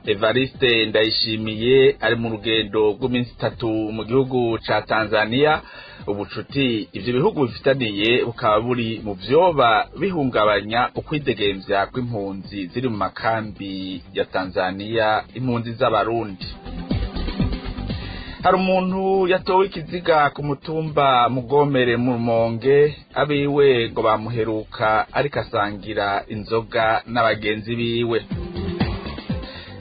Evariste Ndayishimiye ari mu rugendo rw'iminsi 3 mu gihugu ca Tanzania. Ubucuti ivyo bihugu bifitaniye bukaba buri mu vyoba bihungabanya ukwidegemvya kw'impunzi ziri mu makambi ya Tanzania, impunzi z'Abarundi. Hari umuntu yatowe ikiziga ku mutumba Mugomere mu Rumonge, abiwe ngo bamuheruka ariko asangira inzoga n'abagenzi biwe.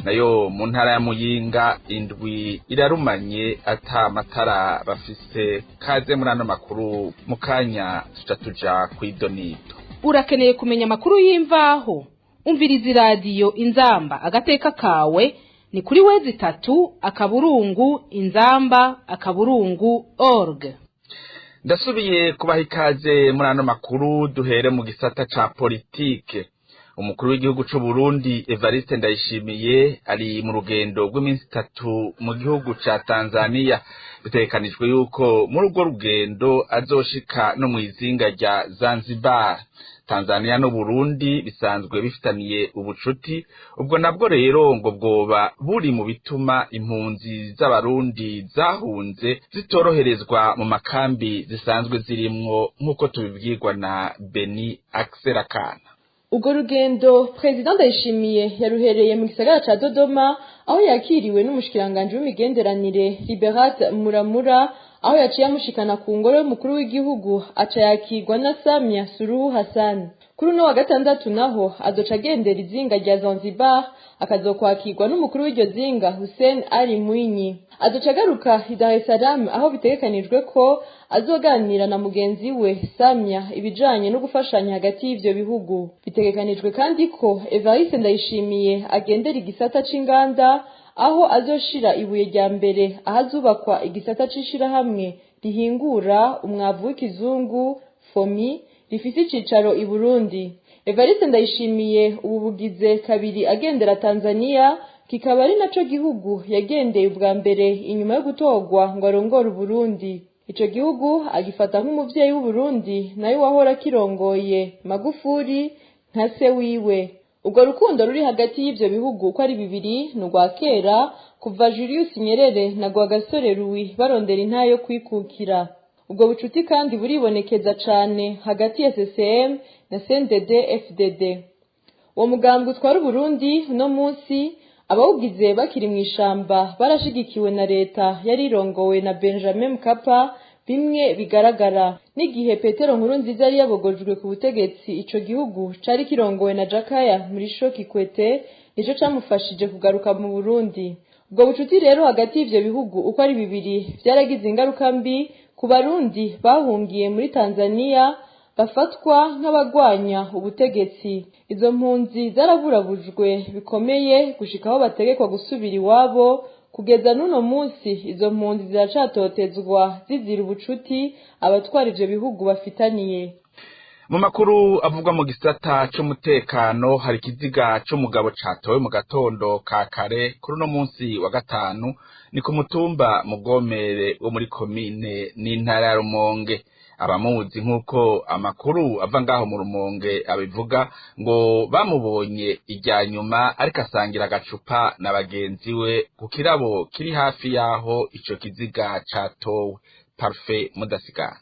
Nayo mu ntara ya Muyinga indwi irarumanye ata matara bafise. Kaze muri ano makuru, mu kanya tuca tuja kw'idonido. Urakeneye kumenya amakuru y'imvaho? Umviriza Iradiyo Inzamba agateka kawe ni kuri w3.inzamba.org. Ndasubiye kubaha ikaze muri ano makuru. Duhere mu gisata ca politike. Umukuru w'igihugu c'u Burundi Evariste Ndayishimiye ari mu rugendo rw'iminsi 3 mu gihugu ca Tanzania. Bitegekanijwe yuko muri urwo rugendo azoshika no mw'izinga rya Zanzibar. Tanzania n'u Burundi bisanzwe bifitaniye ubucuti, ubwo nabwo rero ngo bwoba buri mu bituma impunzi z'Abarundi zahunze zitoroherezwa mu makambi zisanzwe zirimwo, nk'uko tubibwirwa na Beni Akserakana. Urwo rugendo Perezida Ndayishimiye yaruhereye mu gisagara ca Dodoma, aho yakiriwe n'umushikiranganji w'imigenderanire Liberat Muramura, aho yaciye amushikana ku ngoro y'umukuru w'igihugu, aca yakirwa na Samia Suluhu Hassan. Kuri uno wa gatandatu naho azoca agendera izinga rya Zanzibar, akazokwakirwa n'umukuru w'iryo zinga Hussein Ali Mwinyi. Azoca agaruka i Dar es Salaam, aho bitegekanijwe ko azoganira na mugenzi we Samia ibijanye no gufashanya hagati y'ivyo bihugu. Bitegekanijwe kandi ko Evariste Ndayishimiye agendera igisata c'inganda, aho azoshira ibuye rya mbere ahazubakwa igisata c'ishirahamwe rihingura umwavu w'ikizungu FOMI rifise icicaro i Burundi. Evariste Ndayishimiye ubu bugize kabiri agendera Tanzania, kikaba ari naco gihugu yagendeye ubwa mbere inyuma yo gutorwa ngo arongore Uburundi. Ico gihugu agifata nk'umuvyeyi w'Uburundi, nayo wahora kirongoye Magufuli nka se wiwe. Urwo rukundo ruri hagati y'ivyo bihugu uko ari bibiri ni urwa kera, kuva Julius Nyerere na Rwagasore Louis barondera intahe yo kwikukira. Ubwo bucuti kandi buribonekeza cane hagati ya CCM na CNDD FDD, uwo mugambwe utwara Uburundi uno munsi. Abawugize bakiri mw'ishamba barashigikiwe na leta yari irongowe na Benjamin Mkapa bimwe bigaragara. N'igihe Petero Nkurunziza yari yabogojwe ku butegetsi, ico gihugu cari kirongowe na Jakaya Mrisho Kikwete nico camufashije kugaruka mu Burundi. Ubwo bucuti rero hagati y'ivyo bihugu uko ari bibiri vyaragize ingaruka mbi ku Barundi bahungiye muri Tanzania bafatwa nk'abagwanya ubutegetsi. Izo mpunzi zaraburabujwe bikomeye gushika aho bategekwa gusubira iwabo. Kugeza n'uno munsi izo mpunzi ziracatotezwa zizira ubucuti abatwara ivyo bihugu bafitaniye. Mu makuru avugwa mu gisata c'umutekano, hari ikiziga c'umugabo catowe mu gatondo ka kare kuri uno munsi wa gatanu. Ni ku mutumba Mugomere wo muri komine n'intara ya Rumonge. Abamuzi, nk'uko amakuru ava ngaho mu Rumonge abivuga, ngo bamubonye irya nyuma ariko asangira agacupa na bagenzi we ku kirabo kiri hafi y'aho ico kiziga catowe. Parfait Mudasigana.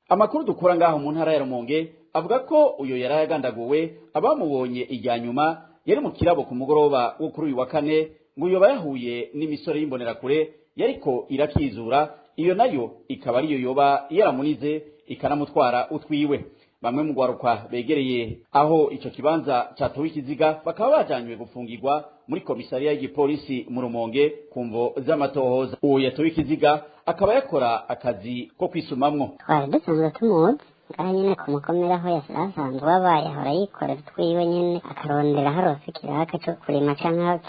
Amakuru dukura ngaho mu ntara ya Rumonge avuga ko uyo yari yagandaguwe, abamubonye irya nyuma yari mu kirabo ku mugoroba wo kuri uyu wa kane. Ngo yoba yahuye n'imisore y'imbonerakure yariko irakizura, iyo nayo ikaba ariyo yoba yaramunize ikanamutwara utwiwe. Bamwe mu gwaruka begereye aho ico kibanza catowe ikiziga bakaba bajanywe gufungirwa muri komisariya y'igipolisi mu Rumonge ku mvo z'amatohoza. Uwo yatowe ikiziga akaba yakora akazi ko kwisumamwo. Twari dusanzwe tumuzi ngaha nyene ku Mukomera, aho asanzwe aba. Yahora yikorera utwiwe nyene, akarondera harose ikiraka co kurima canke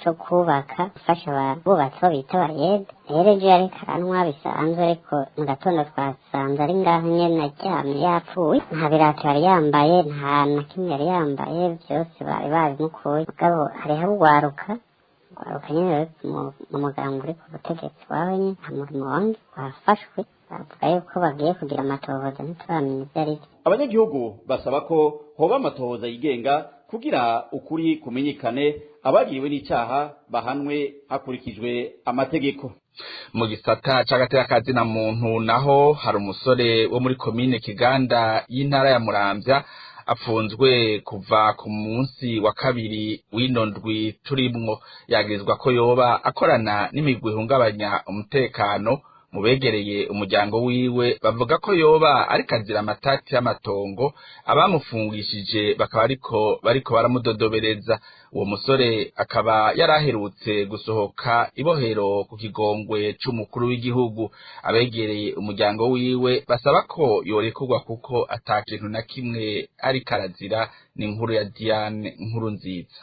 co kubaka, gufasha abubatsi bo bita abayede. Rero ejo yariko aranywa bisanzwe, ariko mu gatondo twasanze ari ngaho nyene aryamye yapfuye. Nta birato yari yambaye, nta na kimwe yari yambaye, vyose bari babimukuye. Mugabo hariho urwaruka, urwaruka nyene ruri mu mugambwe uri ku butegetsi wawe nyene mu Rumonge, wafashwe, bavuga yuko bagiye kugira amatohoza. Ntituramenya ivyo ari vyo. Abanyagihugu basaba ko hoba amatohoza yigenga. Kugira ukuri kumenyekane, abagiriwe n'icaha bahanwe hakurikijwe amategeko. Mu gisata c'agateka na muntu naho, hari umusore wo muri komine Kiganda y'intara ya Muramvya apfunzwe kuva ku munsi wa kabiri w'ino ndwi turimwo. Yagirizwa ko yoba akorana n'imigwi ihungabanya umutekano. Mu begereye umuryango wiwe bavuga ko yoba ariko azira amatati y'amatongo, abamufungishije bakaba ariko bariko baramudodobereza. Uwo musore akaba yaraherutse gusohoka ibohero ku kigongwe c'umukuru w'igihugu. Abegereye umuryango wiwe basaba ko yorekurwa kuko ata kintu na kimwe ariko arazira. Ni inkuru ya Diane Nkuru Nziza.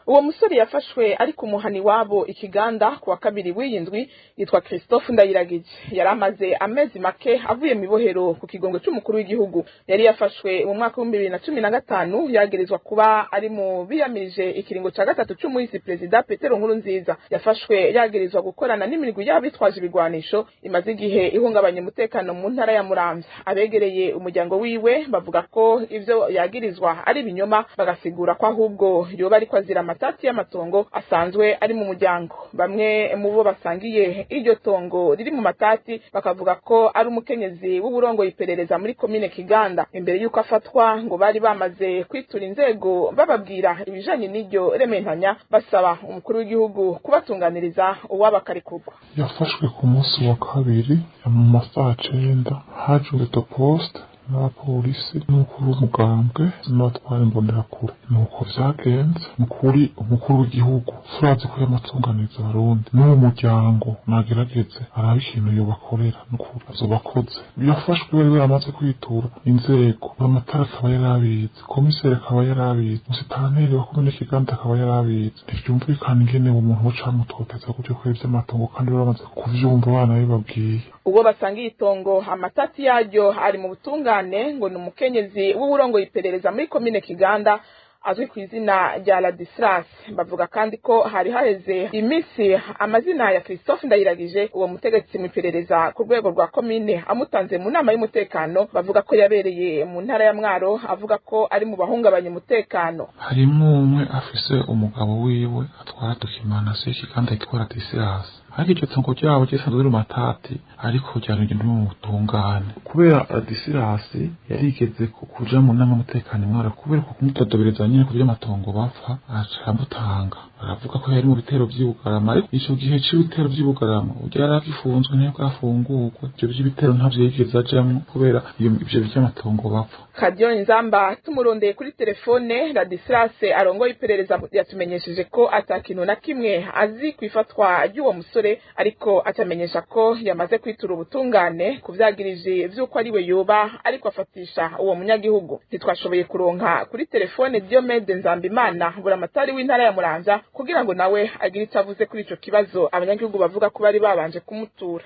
Uwo musore yafashwe ari ku muhani wabo Ikiganda ku wa kabiri w'iyi ndwi, yitwa Christophe Ndayiragije. Yari amaze amezi make avuye mu ibohero ku kigongwe c'umukuru w'igihugu. Yari yafashwe mu mwaka w'2015, yagirizwa kuba ari mu biyamirije ikiringo ca gatatu c'umuhisi perezida Petero Nkurunziza. Yafashwe yagirizwa gukorana n'imirwi y'abitwaje ibigwanisho imaze igihe ihungabanya umutekano mu ntara ya Muramvya. Abegereye umuryango wiwe bavuga ko ivyo yagirizwa ari ibinyoma, bagasigura ko ahubwo yoba ariko azira amatati y'amatongo asanzwe ari mu muryango. Bamwe mu bo basangiye iryo tongo riri mu matati bakavuga ko ari umukenyezi w'uburongo iperereza muri komine Kiganda. Imbere y'uko afatwa, ngo bari bamaze kwitura inzego, bababwira ibijanye n'iryo rementanya, basaba umukuru w'igihugu kubatunganiriza, uwaba akarekurwa. Yafashwe ku munsi wa kabiri mu masaha 9, haje poste n'abapolisi n'umukuru w'umugambwe n'abatwara imbonerakure. Nuko vyagenze. Mukuri umukuru w'igihugu, turazi ko yamatunganiriza Abarundi, n'uwo muryango nagerageze arabe ikintu yobakorera. Nukuri azobakoze. Yafashwe bari baramaze kwitura inzego, amatara akaba yarabizi, komiseri akaba yarabizi, musitanteri wa komine Kiganda akaba yarabizi. Ntivyumvikana ingene uwo muntu bocamutoteza gutyo kubera ivy'amatongo, kandi baramaze kuvyumva banabibabwiye. Ubwo basangiye itongo amatati yaryo ari mu butungane, ngo ni umukenyezi w'uburongo iperereza muri komine Kiganda azwi ku izina rya Ladislas. Bavuga kandi ko hari haheze iminsi amazina ya Christophe Ndayiragije, uwo mutegetsi mu iperereza ku rwego rwa komine, amutanze mu nama y'umutekano bavuga ko yabereye mu ntara ya Mwaro, avuga ko ari mu bahungabanya umutekano. Harimwo umwe afise umugabo wiwe atwara documentation kandi akora Ladislas, ariko iryo tongo ryabo ryasanzwe riri mu matati, ariko ryari mu butungane kubera Ladislas yarigeze kuja mu nama y'umutekano Mwaro kubera ko kumudodobereza nyene ku vy'amatongo bapfa, aca aramutanga. Baravuga ko yari mu bitero vy'Ibugarama, ariko ico gihe c'ibitero vy'Ibugarama urya yari agifunzwe, ntiyo bwafungurwe. Ivyo vy'ibitero ntavyo yigeze ajamwo kubera ivyo vy'amatongo bapfa. Kadiyo Nzamba tumurondeye kuri telefone, Ladislas arongoye iperereza yatumenyesheje ko ata kintu na kimwe azi ku ifatwa ry'uwo musore, ariko atamenyesha ko yamaze kwitura ubutungane ku vyagirije vy'uko ari we yoba ariko afatisha uwo munyagihugu. Ntitwashoboye kuronka kuri telefone Diomede Nzambimana, buramatari w'intara ya Muramvya, kugira ngo nawe agire ico avuze kuri ico kibazo abanyagihugu bavuga ko bari babanje kumutura.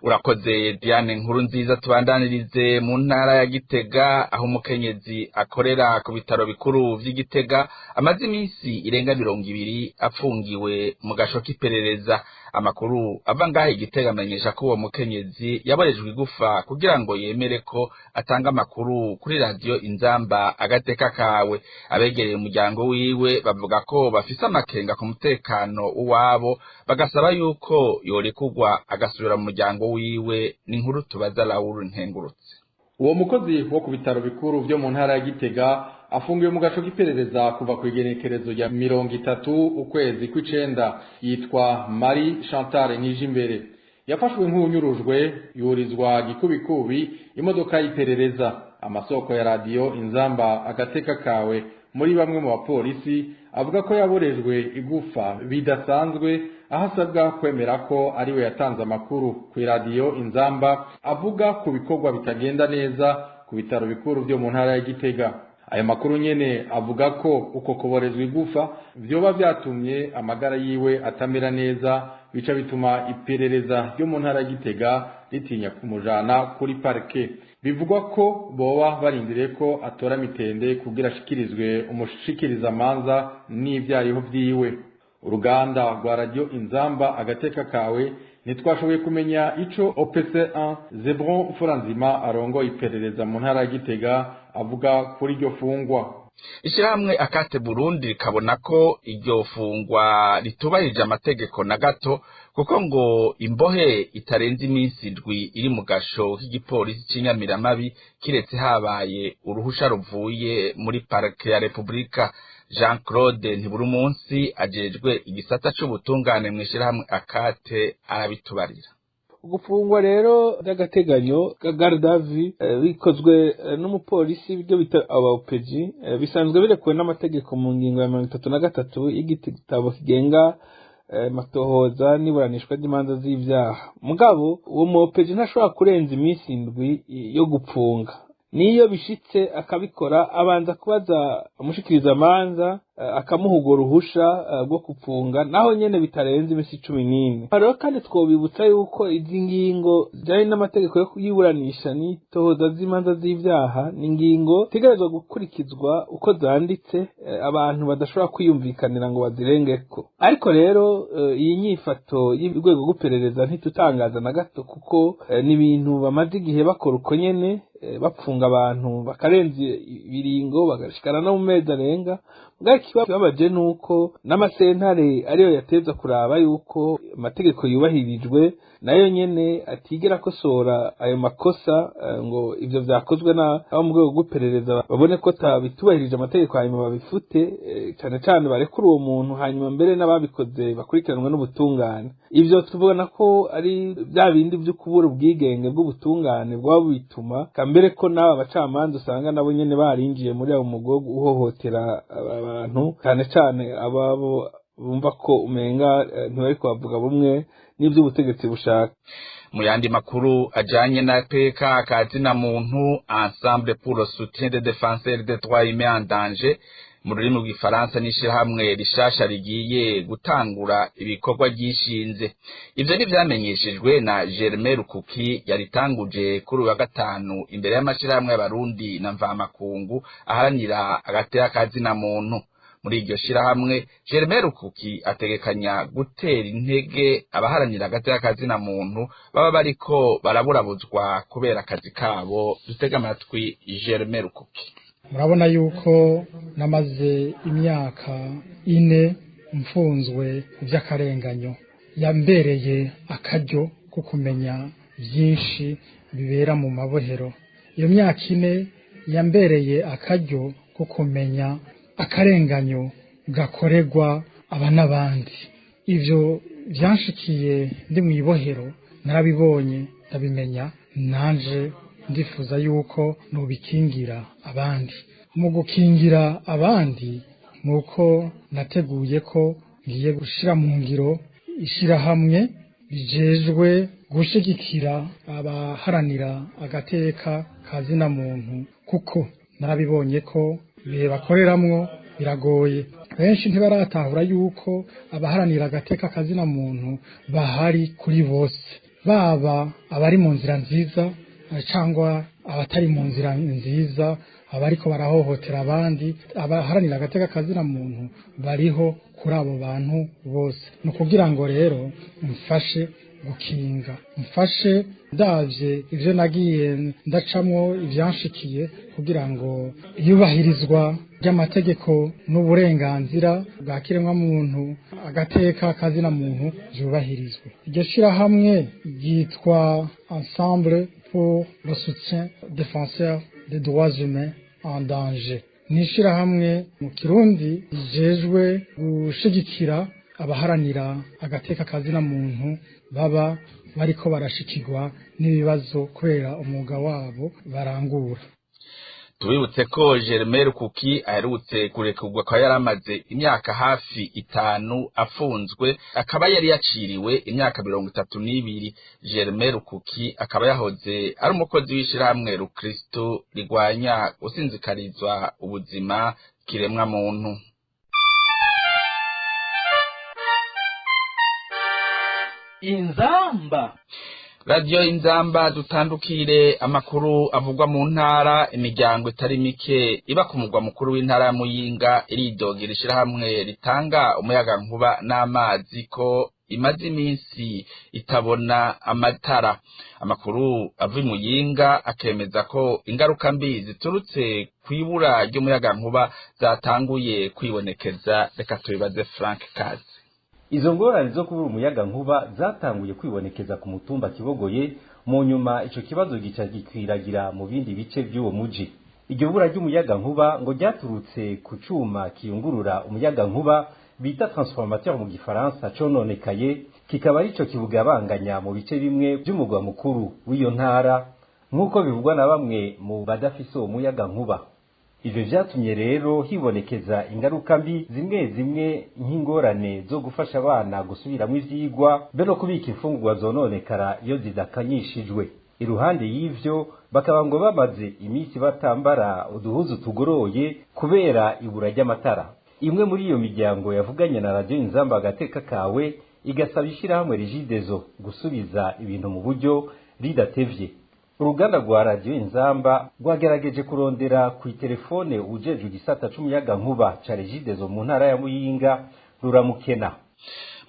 Urakoze, Diane Nkuru Nziza. Tubandanirize mu ntara ya Gitega, aho umukenyezi akorera ku bitaro bikuru vy'Igitega amaze iminsi irenga 20 apfungiwe mu gasho k'iperereza. Amakuru ava ngaho Igitega amenyesha ko uwo mukenyezi yaborejwe igufa kugira ngo yemere ko atanga amakuru kuri Radiyo Inzamba Agateka Kawe. Abegereye umuryango wiwe bavuga ko bafise amakenga ku mutekano w'uwabo, bagasaba yuko yorekurwa agasubira mu muryango wiwe. Ni inkuru tubaza Lawuru Nkengurutse. Uwo mukozi wo ku bitaro bikuru vyo mu ntara ya Gitega afungiwe mu gaco k'iperereza kuva ku igenekerezo rya 30 ukwezi kw'icenda. Yitwa Marie Chantal Nijimbere. Yafashwe nk'uwunyurujwe, yurizwa gikubikubi imodoka y'iperereza. Amasoko ya Radiyo Inzamba Agateka Kawe muri bamwe mu bapolisi avuga ko yaborejwe igufa bidasanzwe, aho asabwa kwemera ko ariwe yatanze amakuru ku Iradiyo Inzamba avuga ku bikorwa bitagenda neza ku bitaro bikuru byo mu ntara ya Gitega. Ayo makuru nyene avuga ko uko kuborezwa igufa vyoba vyatumye amagara yiwe atamera neza, bica bituma iperereza ryo mu ntara ya Gitega ritinya kumujana kuri parke. Bivugwa ko boba barindiriye ko atora mitende kugira ashikirizwe umushikirizamanza n'ivyariho vyiwe. Uruganda rwa Radio Inzamba Agateka Kawe ntitwashoboye kumenya ico OPC1 Zebron Furanzima arongoye iperereza mu ntara ya Gitega avuga kuri iryo fungwa. Ishirahamwe Akate Burundi rikabona ko iryo fungwa ritubahirije amategeko na gato, kuko ngo imbohe itarenze iminsi 7 iri mu gasho k'igipolisi c'inyamiramabi kiretse habaye uruhusha ruvuye muri parke ya Republika. Jean Claude Ntiburumunsi ajejwe igisata c'ubutungane mw'ishirahamwe Akate arabitubarira. Gufungwa rero by'agateganyo garde à vue bikozwe n'umupolisi, ibyo bita aba OPJ, bisanzwe birekuwe n'amategeko mu ngingo ya 33 y'igitabo kigenga matohoza n'iburanishwa ry'imanza z'ivyaha. Mugabo uwo mu OPJ ntashobora kurenza iminsi 7 yo gupfunga. Niyo bishitse akabikora, abanza kubaza umushikiriza amanza, akamuha urwo ruhusha rwo kupfunga, naho nyene bitarenze iminsi 14. Rero kandi twobibutsa yuko izi ngingo zijanye n'amategeko yo kuyiburanisha n'itohoza z'imanza z'ivyaha ni ingingo zitegerezwa gukurikizwa uko zanditse, abantu badashobora kwiyumvikanira ngo bazirengeko. Ariko rero iyi nyifato y'urwego rw'iperereza ntitutangaza na gato, kuko ni ibintu bamaze igihe bakora uko nyene, bapfunga abantu bakarenza ibiringo, bagashikana no mu mezi arenga. Ikibabaje nuko n'amasentare ariyo yateza kuraba yuko amategeko yubahirijwe, nayo nyene atigera akosora ayo makosa, ngo ivyo vyakozwe n'abo mu rwego rw'iperereza babone ko bitubahirije amategeko, hanyuma babifute, cane cane barekure uwo muntu, hanyuma mbere n'ababikoze bakurikiranwe n'ubutungane. Ivyo tubona ko ari bya bindi vyo kubura ubwigenge bw'ubutungane bwaba bituma kambere ko n'aba bacamanza usanga nabo nyene barinjiye muri abo mugwi uhohotera abantu, cane cane ababo bumva ko umenga ntibariko bavuga bumwe n'ivy'ubutegetsi bushaka. Mu yandi makuru ajanye na PK kazina muntu, Ensemble pour le soutien des défenseurs des droits humains en danger mu rurimi rw'igifaransa, n'ishirahamwe rishasha rigiye gutangura ibikorwa ryishinze. Ivyo ntivyamenyeshejwe na Germain Rukuki yaritanguje kuri uyu wa gatanu imbere y'amashirahamwe y'abarundi na mvamakungu aharanira agateka kazina muntu. Muri iryo shirahamwe, Germain Rukuki ategekanya gutera intege abaharanira agateka kazina muntu baba bariko baraburabuzwa kubera akazi kabo. Dutega amatwi Germain Rukuki. Murabona yuko namaze imyaka 4 mfunzwe by'akarenganyo, yambereye akaryo ko kumenya byinshi bibera mu mabohero. Iyo myaka 4 yambereye akaryo ko kumenya akarenganyo gakorerwa aba n'abandi. Ivyo byanshikiye ndi mu ibohero narabibonye, ndabimenya, nanje ndifuza yuko nubikingira abandi. Mu gukingira abandi nuko nateguye ko ngiye gushira mu ngiro ishirahamwe rijejwe gushigikira abaharanira agateka kazina muntu, kuko narabibonye ko ibihe bakoreramwo biragoye. Benshi ntibaratahura yuko abaharanira agateka kazina muntu bahari kuri bose, baba abari mu nzira nziza cyangwa abatari mu nzira nziza, abariko barahohotera abandi. Abaharanira agateka kazina muntu bariho kuri abo bantu bose. Ni ukugira ngo rero mfashe gukinga, mfashe ndavye ivyo nagiye ndacamwo, ivyanshikiye, kugira ngo iyubahirizwa ry'amategeko n'uburenganzira bwa kiremwamuntu, agateka kazina muntu, vyubahirizwe. Iryo shirahamwe ryitwa Ensemble pour le soutien défenseur des droits humains en danger. Ni ishirahamwe mu Kirundi rijejwe gushigikira abaharanira agateka kazina muntu baba bariko barashikirwa n'ibibazo kubera umwuga wabo barangura. Tubibutse ko Germain Rukuki aherutse kurekurwa kwa yaramaze imyaka hafi 5 afunzwe, akaba yari yaciriwe imyaka 32. Germain Rukuki akaba yahoze ari umukozi w'ishirahamwe Rukristo rigwanya gusinzikarizwa ubuzima kiremwa muntu. Inzamba. Radio Inzamba, dutandukire amakuru avugwa mu ntara. Imiryango itari mike iba ku mugwa mukuru w'intara ya Muyinga iridogera ishirahamwe ritanga umuyaga nkuba n'amazi ko imaze iminsi itabona amatara. Amakuru ava Muyinga akemeza ko ingaruka mbi ziturutse kwibura ry'umuyagankuba zatanguye kwibonekeza. Reka tubibaze Frank Kazi. Izo ngorane zo kubura umuyagankuba zatanguye kwibonekeza ku mutumba Kibogoye, mu nyuma ico kibazo gica gikwiragira mu bindi bice by'uwo muji. Iryo bura ry'umuyagankuba ngo ryaturutse ku cuma kiyungurura umuyagankuba bita transformateur mu gifaransa cononekaye, kikaba arico kibugabanganya mu bice bimwe by'umugwa mukuru w'iyo ntara, nk'uko bivugwa na bamwe mu badafise uwo muyagankuba. Ivyo vyatumye rero hibonekeza ingaruka mbi zimwe zimwe, nk'ingorane zo gufasha abana gusubiramwo ivyigwa, be no kubika imfungurwa zononekara iyo zidakanyishijwe. Iruhande y'ivyo, bakaba ngo bamaze iminsi batambara uduhuzu tugoroye kubera ibura ry'amatara. Imwe muri iyo miryango yavuganye na Radio Inzamba Agateka Kawe igasaba ishirahamwe Regideso gusubiza ibintu mu buryo ridatevye. Uruganda rwa Radio Inzamba rwagerageje kurondera ku telefone ujejwe igisata c'umuyagankuba ca Regideso mu ntara ya Muyinga, ruramukena.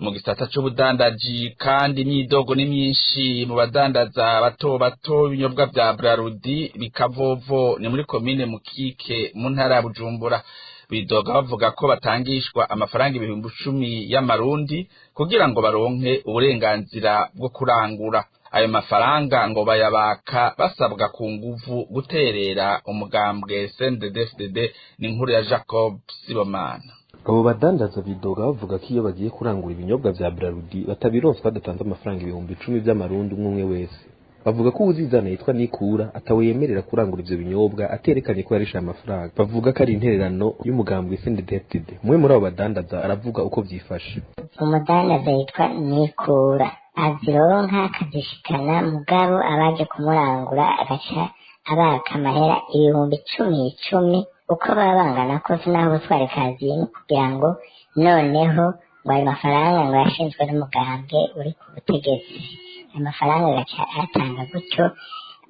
Mu gisata c'ubudandaji kandi, imyidogo ni myinshi mu badandaza bato bato ibinyobwa vya Brarudi bikavovo, ni muri komine Mukike mu ntara ya Bujumbura. Bidoga bavuga ko batangishwa amafaranga 10,000 y'amarundi kugira ngo baronke uburenganzira bwo kurangura. Ayo mafaranga ngo bayabaka basabwa ku nguvu guterera umugambwe CNDD-FDD. Ni inkuru ya Jacob Sibomana. Abo badandaza bidoga bavuga ko iyo bagiye kurangura ibinyobwa vya Brarudi batabironswa badatanze amafaranga 10,000 by'amarundi umwe umwe wese. Bavuga ko uwuzizana yitwa Nikura ataweyemerera kurangura ivyo binyobwa aterekanye ko yarishaye amafaranga. Bavuga ko ari intererano y'umugambwe CNDD-FDD. Umwe muri abo badandaza aravuga uko vyifashe. Umudandaza yitwa Nikura azironka akazishikana, mugabo abaje kumurangura agaca abaka amahera 10,000 uko baba bangana kose, naho ubutwari kazini, kugira ngo noneho ngo ayo mafaranga ngo yashinzwe n'umugambwe uri ku butegetsi. Ayo mafaranga agaca ayatanga gutyo,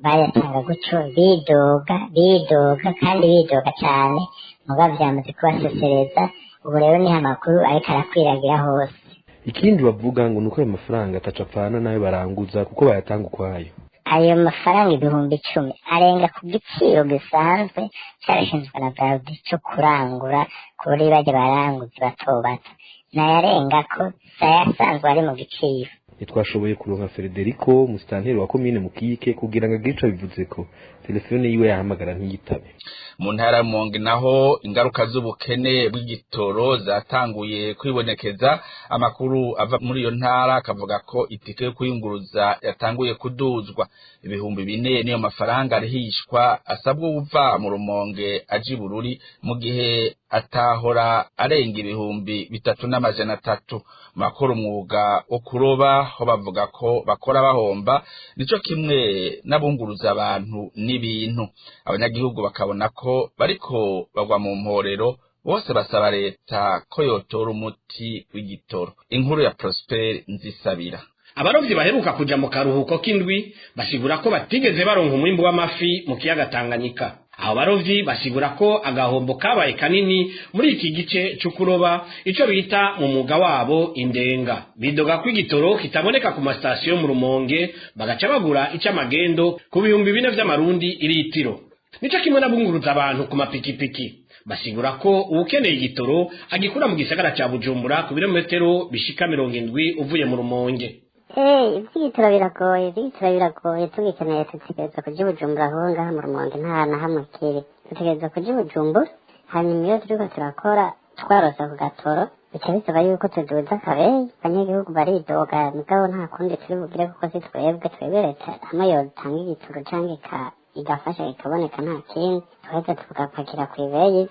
bayatanga gutyo, bidoga bidoga kandi bidoga cyane, mugabo byamaze kubasesereza. Ubu rero niho amakuru ariko arakwiragira hose. Ikindi bavuga ngo nuko ayo mafaranga atacapfana n'ayo baranguza kuko bayatanga ukwayo. Ayo mafaranga 10,000 arenga ku giciro gisanzwe cyarashinzwe na Brarudi cyo kurangura kuri bajya baranguzi bato bato, nayarenga ko sayasanzwe ari mu giciro. Ntitwashoboye kuronka Federico, musitanteri wa komine Mukike, kugira ngo agire ico abivuzeko. Telefone yiwe yahamagara ntiyitabe. Mu ntara ya Rumonge naho, ingaruka z'ubukene bw'igitoro zatanguye kwibonekeza. Amakuru ava muri iyo ntara akavuga ko itike yo kuyunguruza yatanguye kuduzwa. 4,000 niyo mafaranga arihishwa asabwa uva mu Rumonge aja i Bururi, mu gihe atahora arenga 3,300. Mu bakora umwuga wo kuroba ho bavuga ko bakora bahomba, nico kimwe n'abunguruza abantu n'ibintu. Abanyagihugu bakabona ko bariko bagwa mu mporero. Bose basaba leta ko yotora umuti w'igitoro. Inkuru ya Prosper Nzisabira. Abarovyi baheruka kuja mu karuhuko k'indwi basigura ko batigeze baronka umwimbu w'amafi mu kiyaga Tanganyika. Abo barovyi basigura ko agahombo kabaye kanini muri iki gice c'ukuroba, ico bita mu mwuga wabo indenga. Bidoga ko igitoro kitaboneka ku masitasiyo mu Rumonge, bagaca bagura ic'amagendo ku 4,000 vy'amarundi iritiro. Nico kimwe n'abunguruza abantu ku mapikipiki, basigura ko uwukeneye igitoro agikura mu gisagara ca Bujumbura, ku birometero bishika 70 uvuye mu Rumonge. Ivy'igitoro biragoye, ivy'igitoro biragoye. Tugikeneye dutegerezwa kuja i Bujumbura, aho ngaha mu Rumonge nta na hamwe kiri. Dutegerezwa kuja i Bujumbura, hanyuma iyo turiko turakora twarose ku gatoro, bica bisaba yuko tuduza akabeyi. Abanyagihugu baridoga, mugabo nta kundi turi bugire kuko si twebwe twebwe. Leta hamwe yotanga igitoro canke igafasha ikaboneka, nta kindi, tuheza tugapakira kw'ibeyi.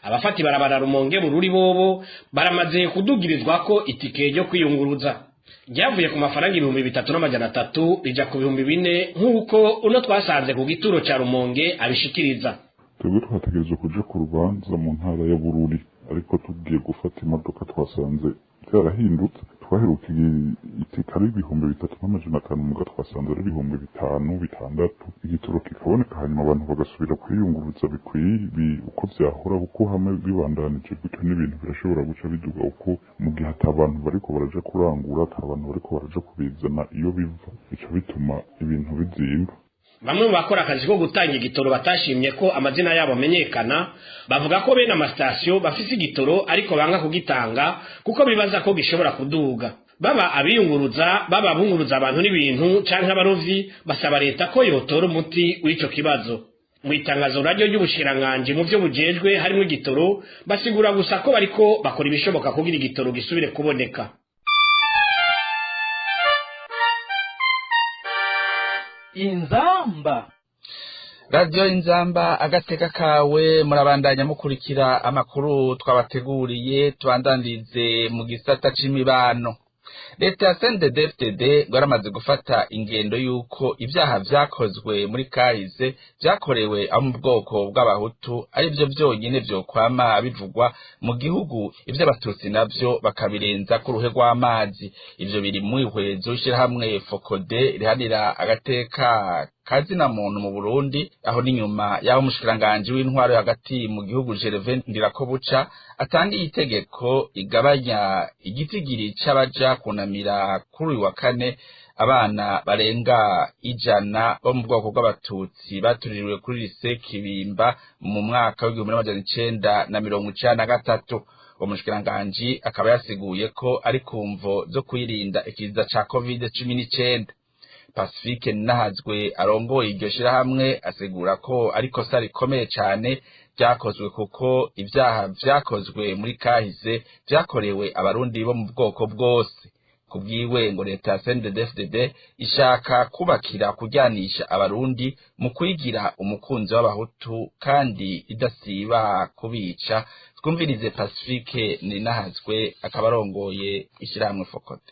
Abafata ibarabara Rumonge Bururi bobo baramaze kudugirizwa ko itike ryo kwiyunguruza ryavuye ku mafaranga 3,300 rija ku 4,000, nk'uko uno twasanze ku gituro ca Rumonge abishikiriza. Twebwe twategerezwa kuja ku rubanza mu ntara ya Bururi, ariko tugiye gufata imodoka twasanze byarahindutse. Twaheruka itike ari 3500, muga twasanze ari 5000, 6000. Igitoro kikaboneka, hanyuma abantu bagasubira kwiyunguruza bikwiye uko vyahora, kuko hamwe bibandanije gutyo n'ibintu birashobora guca biduga, uko mu gihe ata bantu bariko baraja kurangura, ata bantu bariko baraja kubizana iyo biva, bica bituma ibintu bizimba. Bamwe mu bakora akazi ko gutanga igitoro batashimye ko amazina yabo amenyekana bavuga ko bene amasitasiyo bafise igitoro ariko banga kugitanga kuko bibaza ko gishobora kuduga. Baba abiyunguruza, baba abunguruza abantu n'ibintu canke abarovyi, basaba leta ko yotora umuti w'ico kibazo. Mu itangazo naryo ry'ubushikiranganji mu vyo bujejwe harimwo igitoro, basigura gusa ko bariko bakora ibishoboka kugira igitoro gisubire kuboneka. Inzamba. Radio Inzamba agateka kawe, murabandanya mukurikira amakuru twabateguriye. Tubandandirize mu gisata c'imibano. Leta ya CNDD-FDD ngo yaramaze gufata ingendo y'uko ibyaha vyakozwe muri kahise vyakorewe abo mu bwoko bw'abahutu ari vyo vyonyene vyokwama bivugwa mu gihugu, ivy'abatutsi navyo bakabirenza ku ruhe rw'amazi. Ivyo biri mwihwezo ishirahamwe FOCODE rihanira agateka kazina muntu mu Burundi, aho n'inyuma y'aho umushikiranganji w'intwaro hagati mu gihugu Gervais Ndirakobuca atangiye itegeko igabanya igitigiri c'abaja kunamira kuri uyu wa kane abana barenga 100 bo mu bwoko bw'abatutsi batuririwe kuri lycée Kibimba mu mwaka w'1993. Uwo mushikiranganji akaba yasiguye ko ari kumvo zo kwirinda ikiza ca Covid-19. Pacifique Nahazwe arongoye iryo shirahamwe asigura ko ari kosa rikomeye cane ryakozwe, kuko ivyaha vyakozwe muri kahise vyakorewe abarundi bo mu bwoko bwose. Kubwiwe ngo leta ya CNDD-FDD ishaka kubakira kuryanisha abarundi mu kwigira umukunzi w'abahutu kandi idasiba kubica. Twumvirize Pacifique Ninahazwe akaba arongoye ishirahamwe FOCODE.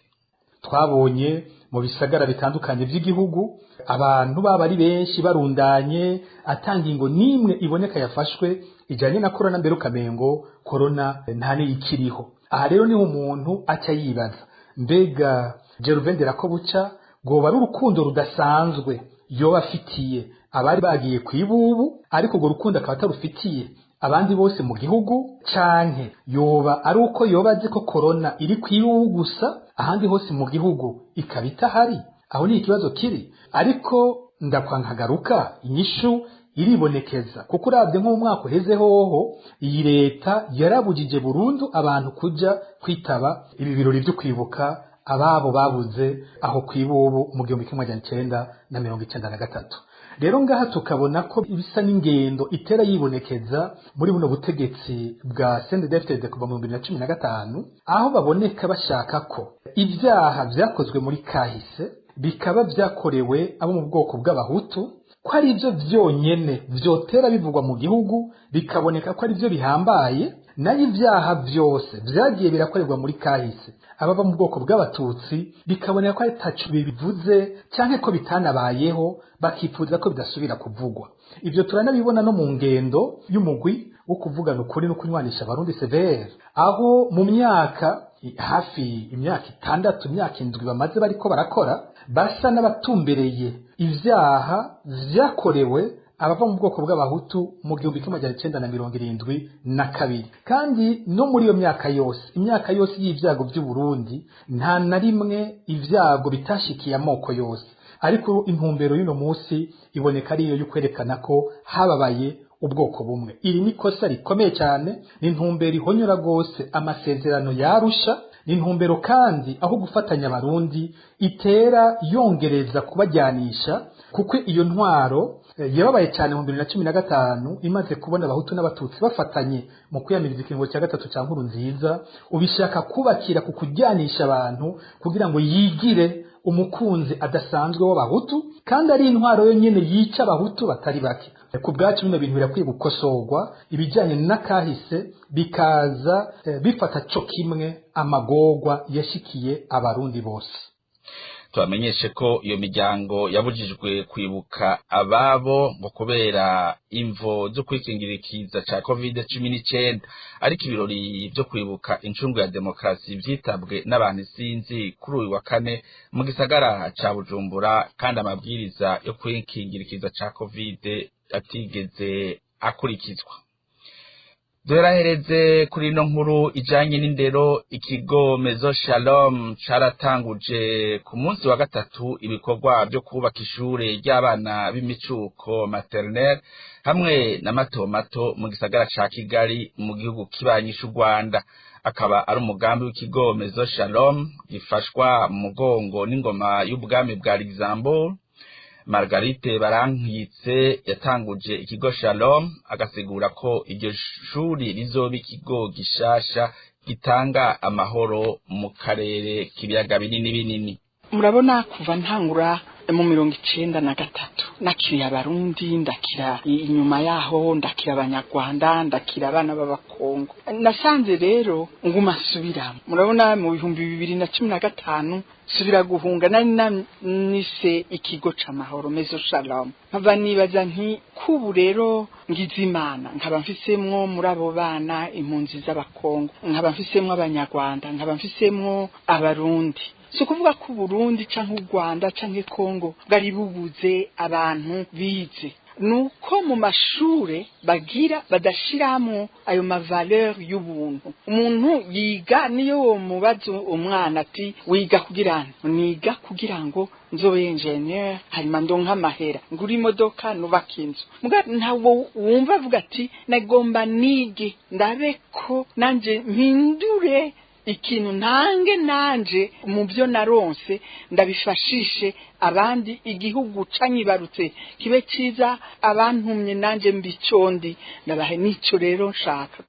Twabonye mu bisagara bitandukanye by'igihugu abantu baba ari benshi barundanye, atangingo nimwe iboneka yafashwe ijanye na korona, mbere ukamengo korona nta n'iyikiriho. Aha rero niho umuntu aca yibaza, mbega Gervais Ndirakobuca rwoba ari urukundo rudasanzwe yoba afitiye abari bagiye kwibubu, ariko urwo rukundo akaba atarufitiye abandi bose mu gihugu, canke yoba ari uko yoba azi ko korona iri kwibubu gusa, ahandi hose mu gihugu ikaba itahari? Aho ni ikibazo kiri, ariko ndakwa nkagaruka, inyishu iribonekeza, kuko urabye nk'umwaka uheze hoho iyi leta yarabujije burundu abantu kuja kwitaba ibi birori vyo kwibuka ababo babuze aho kwibubu mu 1993. Rero ngaha tukabona ko ibisa n'ingendo itera yibonekeza muri buno butegetsi bwa CNDD-FDD kuva mu 2015, aho baboneka bashaka ko ibyaha vyakozwe muri kahise bikaba vyakorewe abo mu bwoko bw'abahutu ko ari byo vyonyene vyotera bivugwa mu gihugu, bikaboneka ko ari byo bihambaye, nayo ibyaha vyose vyagiye birakorerwa muri kahise abava mu bwoko bw'abatutsi bikaboneka ko ataco bibivuze canke ko bitanabayeho, bakifuza ko bidasubira kuvugwa. Ivyo turanabibona no mu ngendo y'umugwi wo kuvugana ukuri no kunywanisha abarundi severe, aho mu myaka hafi imyaka 6, imyaka 7 bamaze bariko barakora, basa n'abatumbereye ivyaha vyakorewe abava mu bwoko bw'abahutu mu 1972. Kandi no muri iyo myaka yose, imyaka yose y'ivyago by'u Burundi, nta na rimwe ivyago bitashikiye amoko yose, ariko intumbero y'uno munsi iboneka ariyo yo kwerekana ko hababaye ubwoko bumwe. Iri ni kosa rikomeye cyane, ni intumbero ihonyora rwose amasezerano yarusha, ni intumbero kandi aho gufatanya abarundi itera yongereza kubajyanisha, kuko iyo ntwaro yababaye cyane mu 2015 imaze kubona abahutu n'abatutsi bafatanye mu kwiyamiriza ikiringo cya gatatu cya Nkurunziza, ubishaka kubakira ku kujyanisha abantu kugira ngo yigire umukunzi adasanzwe w'abahutu, kandi ari intwaro yonyene yica abahutu batari bake. Ku bwacu bino bintu birakwiye gukosorwa, ibijyanye n'akahise bikaza bifata co kimwe amagorwa yashikiye abarundi bose. Tubamenyeshe ko iyo miryango yabujijwe kwibuka ababo ngo kubera imvo zo kwikingira ikiza ca COVID-19, ariko ibirori vyo kwibuka incungu ya demokarasi vyitabwe n'abantu isinzi kuri uyu wa kane mu gisagara ca Bujumbura, kandi amabwiriza yo kwikingira ikiza ca Covid atigeze akurikizwa. Duherahereze kuri ino nkuru ijanye n'indero. Ikigo Mezo Shalom caratanguje ku munsi wa gatatu ibikorwa vyo kubaka ishure ry'abana b'imicuko, maternelle, hamwe na mato mato mu gisagara ca Kigali mu gihugu kibanyi c'u Rwanda. Akaba ari umugambi w'ikigo Mezo Shalom gifashwa mu mugongo n'ingoma y'ubwami bwa Luxembourg. Margarite Barankitse yatanguje ikigo Shalom agasigura ko iryo shuri rizoba ikigo gishasha gitanga amahoro mu karere k'ibiyaga binini binini. Murabona, kuva ntangura mu 93 nakiriye Abarundi, ndakira inyuma yaho ndakira Abanyarwanda, ndakira abana b'Abakongo. Nasanze rero nguma nsubiramo. Murabona, mu 2015 subira guhunga, nari nise ikigo c'amahoro Mezo Shalom. Nkava nibaza nti kubu rero ngize Imana nkaba mfisemwo muri abo bana impunzi z'Abakongo, nkaba mfisemwo Abanyarwanda, nkaba mfisemwo Abarundi. Si ukuvuga ko Uburundi canke u Rwanda canke Kongo bwari bubuze abantu bize, nuko mu mashure bagira badashiramwo ayo ma valeur y'ubuntu. Umuntu yiga, niyo womubaza umwana ati: "Wiga kugira ngo?" "Niga kugira ngo nzobe ingénieur, hanyuma ndonke amahera, ngura imodoka, nubaka inzu." Muga ntabwo wumva avuga ati: "Nagomba nige ndabe ko nanje mpindure ikintu, ntange nanje mu byo naronse, ndabifashishe abandi, igihugu canyibarutse kibe ciza, abantumye nanje mbicondi ndabahe nico rero nshaka."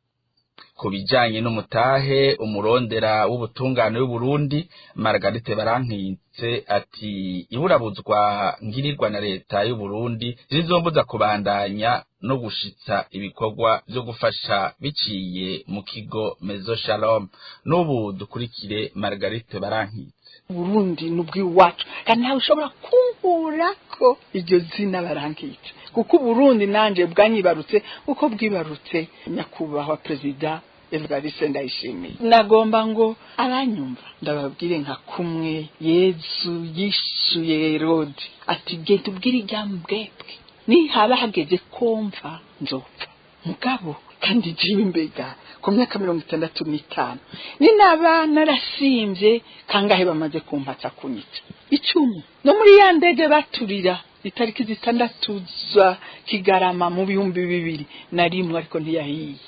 Ku bijanye n'umutahe, umurondera w'ubutungane w'Uburundi Margarite Barankitse ati: "Iburabuzwa ngirirwa na leta y'Uburundi rizombuza kubandanya no gushitsa ibikorwa vyo gufasha biciye mu kigo Mezo Shalom." N'ubu dukurikire Margarite Barankitse. Burundi nubw'iwacu, kandi ntawe ushobora kunkurako iryo zina Barankitse, kuko Uburundi nanje bwanyibarutse uko bwibarutse nyakubahwa Perezida Evariste Ndayishimiye. Nagomba ngo abanyumva ndababwire nka kumwe Yezu yishuye Herode ati: "Genda ubwire iryambwebwe, nihaba hageze komva nzopfa." Mugabo kandi jiwe mbega ku myaka 65 ninaba narasimvye kangahe bamaze kumpatsa kunyica? 10. No muri ya ndege baturira itariki 6 za Kigarama mu 2001, ariko ntiyahiye.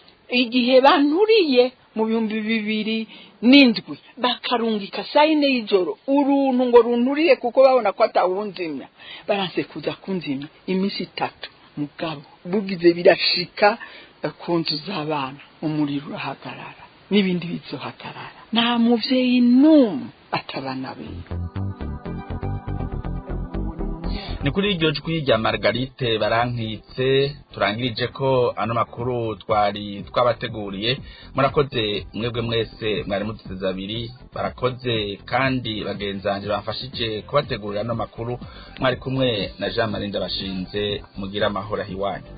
Igihe banturiye mu 2007, bakarungika saa 4 y'ijoro uruntu ngo runturiye, kuko babona ko atawunzimya, baranse kuza kunzimya iminsi 3. Mugabo bugize birashika ku nzu z'abana, umuriro urahagarara, n'ibindi bizohagarara. Nta muvyeyi n'umwe atabana biwe. Ni kuri iryo jwi rya Margarite Barankitse turangirije ko ano makuru twari twabateguriye. Murakoze mwebwe mwese mwari muduteze abiri. Barakoze kandi bagenzanje bamfashije kubategurira ano makuru. Mwari kumwe na Jean Marie Ndabashinze. Mugira amahoro ahiwanyu.